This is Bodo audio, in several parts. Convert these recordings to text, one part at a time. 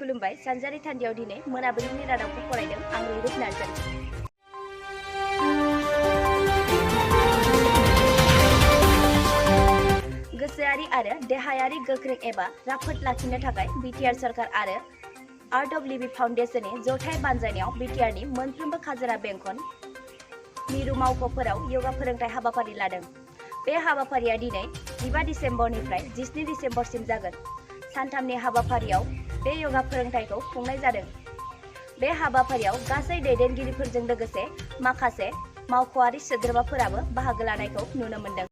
खुलुमबाय सानजारि थान्दियाव दिनै मोनाबिलिनि रादाबखौ फरायदों आं रैरुप नार्जारि। गोसोआरि आरो देहायारि गोख्रों एबा राफोद लाखिनो थाखाय बिटिआर सरकार आरो आर्ट अफ लिभिं फाउन्डेशननि जथाय बानजायनायाव बिटिआरनि मोनफ्रोमबो खाजोना बेंखन मिरु मावख'फोराव योगा फोरोंथाय हाबाफारि लादों। बे हाबाफारिया दिनै 15 डिसेम्बरनिफ्राय 17 डिसेम्बरसिम जागोन। सानथामनि हाबाफारियाव बे योगा फोरोंथायखौ खुंनाय जादों। बे हाबाफारियाव गासै दैदेनगिरिफोरजों लोगोसे माखासे मावख'आरि सोद्रोमाफोराबो बाहागो लानायखौ नुनो मोन्दों।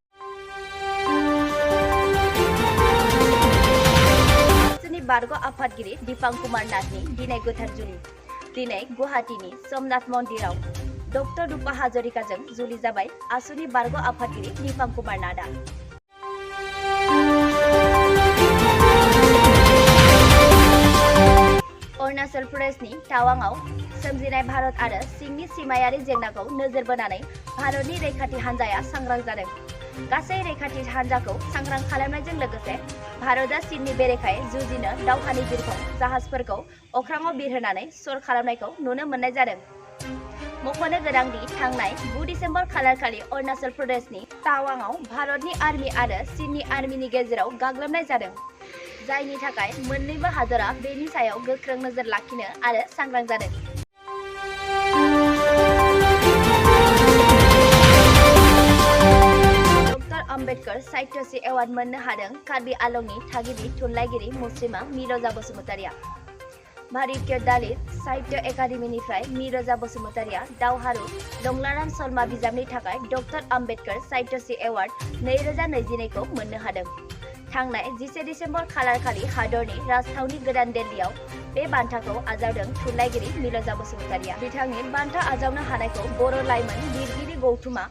आसुनि बारग' आफादगिरि दीपां कुमार नाथनि दिनै गोथार जुलि। दिनै गुवाहाटीनि सोमनाथ मन्दिराव डक्टर रुपा हाजरिकाजों जुलि जाबाय आसुनि बारग' आफादगिरि दीपां कुमार नाथआ। अरुणाचल प्रदेशनि टावांआव सोमजिनाय भारत आरो चीननि सिमायारि जेंनाखौ नोजोर बोनानै भारतनि रैखाथि हान्जाया सांग्रां जादों। गासै रैखाथि हान्जाखौ सांग्रां खालामनायजों लोगोसे भारतआ चीननि बेरेखायै जुजिनो दावहानि बिरखं जाहाजफोरखौ अख्राङाव बिरहोनानै सर खालामनायखौ नुनो मोननाय जादों। मख'नो गोनांदि थांनाय 9 डिसेम्बर खालारखालि अरुणाचल प्रदेशनि टावांआव भारतनि आर्मि आरो चीननि आर्मिनि गेजेराव गाग्लोबनाय जादों, जायनि थाखाय मोन्नैबो हादरा बेनि सायाव गोख्रों नोजोर लाखिनो आरो सांग्रां जादों। डक्टर आम्बेडकर साहित्यश्री एवार्ड मोननो हादों कार्बि आलंनि थागिबि थुनलाइगिरि मुस्लिमा मिरजा बसुमतारिया। भारतीय दलित साहित्य एकाडेमीनिफ्राय मिरजा बसुमतारिया दावहारु दंलाराम सलमा बिजाबनि थाखाय डक्टर आम्बेडकर साहित्यश्री एवार्ड 2022 खौ मोननो हादों। थांनाय 11 डिसेम्बर खालारखालि हादरनि राजथावनि गोदान दिल्लीआव बे बान्थाखौ आजावदों थुनलाइगिरि मिरजा बसुमतारिया। बिथांनि बान्था आजावनो हानायखौ बर' लाइमोन लिरगिरि गौथुमा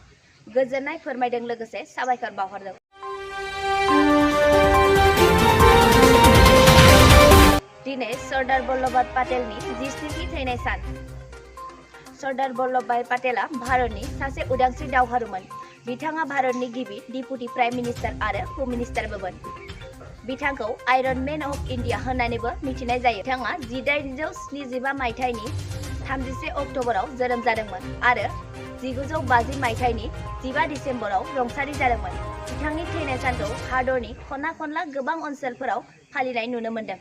गोजोननाय फोरमायदों लोगोसे साबायखर बावहरदों। दिनै सरदार वल्लभभाई पाटेलनि 60थि थैनाय सान। सरदार वल्लभभाई पाटेला भारतनि सासे उदांस्रि दावहारुमोन। बिथाङा भारतनि गिबि डिपुटि प्राइम मिनिस्टार आरो हम मिनिस्टारबोमोन। बिथांखौ आयरन मेन अफ इन्डिया होननानैबो मिथिनाय जायो। बिथाङा 1875 मायथाइनि 31 अक्ट'बराव जोनोम जादोंमोन आरो 1950 मायथाइनि 15 डिसेम्बराव रुंसारि जादोंमोन। बिथांनि थैनाय सानखौ हादरनि खना खनला गोबां ओनसोलफोराव फालिनाय नुनो मोन्दों।